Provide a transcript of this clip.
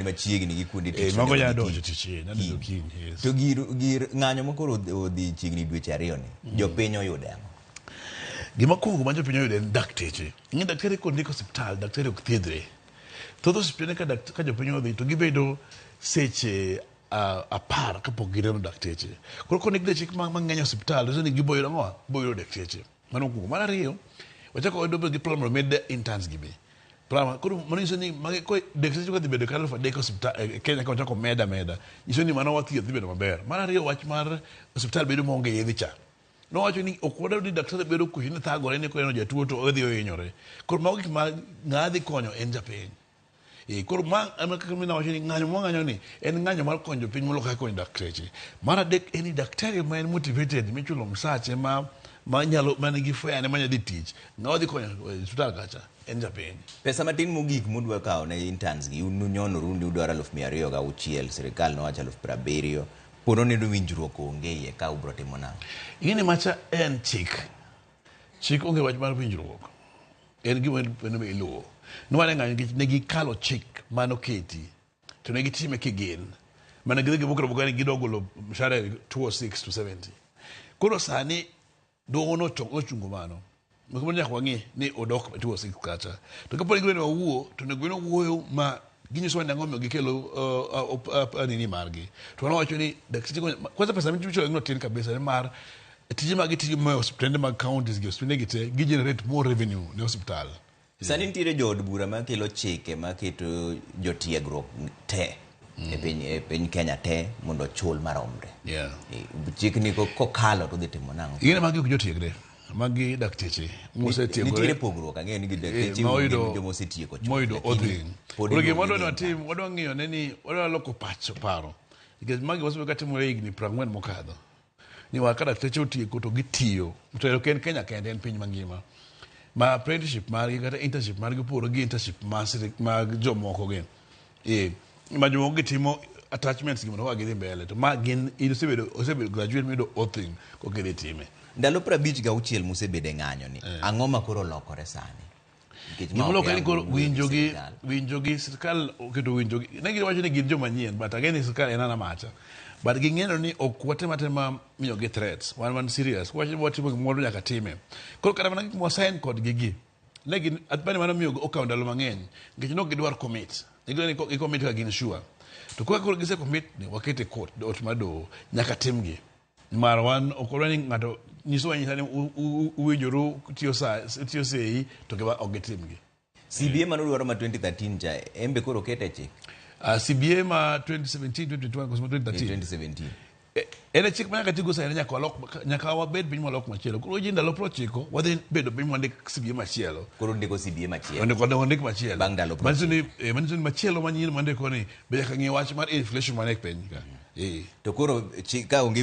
Machiegni gi kuonde tich. Mago onego nyalo dhi donjo tich, nyalo donjo kiny, yes. To gir ng'anyo ma koro odhi chiegni dweche 2 ni, jopiny oyudo ang'o? Gima kwongo ma jopiny oyudo en dakteche. Ing'e daktari kondik osiptal, daktari ok thiedhre. Thoth osiptende ka jopiny odhi to gibedo seche 10 kapok gineno dakteche. Koro kondik dakteche mang'eny e osiptal, nyiso ni gibo yudo ang'o? Gibo yudo dakteche. Mano mokwongo. Mar ariyo, wachako wayudo gi plan mondo omed interns gi be. Plan, koro mano nyiso ni magi ko dakteche kodhi bedo kata 3000 osiptal e Kenya ka wachako meda meda, nyiso ni mano thieth dhi bedo maber. Mar ariyo, wach mar osiptal bedo maonge yedhe cha. Nowacho ni ok wadwar ni daktari bedo kucho ni thagore ni koneno jatuo to odhi ohinyore. Koro mago gik ma ng'a dhi konyo en japiny. Koro ma ema kaka mina wacho ni ng'anyo mwang'anyo ni en ng'anyo mar konyo jopiny moloyo kaka konyo dakteche. Mar adek en ni daktari ma en motivated michulo msache ma nyalo ma nigi fare ne ma nyadhi tich ng'a odhi konyo e osiptal kacha en japiny. Pesa matin mogik mudwa kawo ne interns gi, un unyonoru ni udwaro 206,000, sirikal nowacho 70,000. Pono ni winjruok onge iye ka ubro timo nang'o? Ing'e ni macha en chik. Chik onge wach mar winjruok. En gima onego iluwo. Niware ng'anyo nikech ne gikalo chik manoketi to ne gitime kigin. Mane gidhi gibukre buka ni gidwa golo mshahara e 206 to 70. Koro sani doho nochungo mano. Moko nyaka wang'i ni odok 206 kacha. To kapo ni gidwa ni wawuo to onego bed ni wawuoyo ma ginyisowa ni ang'o momiyo gikelo nini margi. To wan wawacho ni dakteche kwanza pesa michulo no tin kabisa nimar tije ma gitiyo e osiptende mag counties gi osiptende gi te gi generate more revenue ne osiptal. Sani nitiere jood bura makelo chike maketo jotiegruok te e piny Kenya te mondo ochul maromre. Chikni kokalo to dhi timo nang'o? Ing'e magi ok jotiegre, magi dakteche mosetiegore. Nitiere pogruok, ang'eyo ni gi dakteche ma oyudo joma osetieko chuth, moyudo lakini odhi. pod Koro gima iluongo wadwa ni ni watim, wadwa ng'iyo ne ni wadwa loko pach paro. Nikech magi wasebedo ka timore higni 40 mokadho. Ni wa ka dakteche otieko to gitiyo. To ok en Kenya kende, en piny mangima. Ma apprenticeship margi kata internship margi opogore gi internship mag jomoko gi. Ma jomoko gitimo attachments gi mondo koka gidhi mbele. To ma gin osebedo graduate miyudo oathing koka idhi time. Ndalo 56 musebedo e ng'anyo ni, ang'o ma koro olokore sani? Nikech ma Gima ok olokore ni yang koro wuoyo gi winjogi sirikal. Winjogi sirikal oketo winjogi ne giwacho ni gin joma nyien, but again ni sirikal en ana macha, but ging'eyo ni ok watem atema miyogi threats. Wan serious wacho ni watimo gimoro nyaka time. Koro kata mana gik mwasign kodgi gi ne gin apani mano miyo okawo ndalo mang'eny nikech ne ok gidwar commit. Gidwaro ni gi commit ka gin sure, to koro gise commit ni wakete court ot mar doho nyaka timgi mar wan ok wadwa ni ng'ato nyisowa nyisa ni uwinjoru tiyo sa tiyo sei to giba ok gitimgi. CBA mane udwaro ma 2013 cha embe koro okete e chik? CBA ma 2017, 2021 koso ma 2013? 2017. En e chik ma nyaka tigo sani, nyaka walok, nyaka wabed piny mwalok machielo. Koro ji ndalo 90 wadhi bedo piny mwandik CBA machielo. Koro ndiko CBA machielo. Wandik machielo. Bang' ndalo Manyiso ni machielo manyien mwandiko ni be nyaka ng'i wach mar inflation man e piny ka. To koro ka onge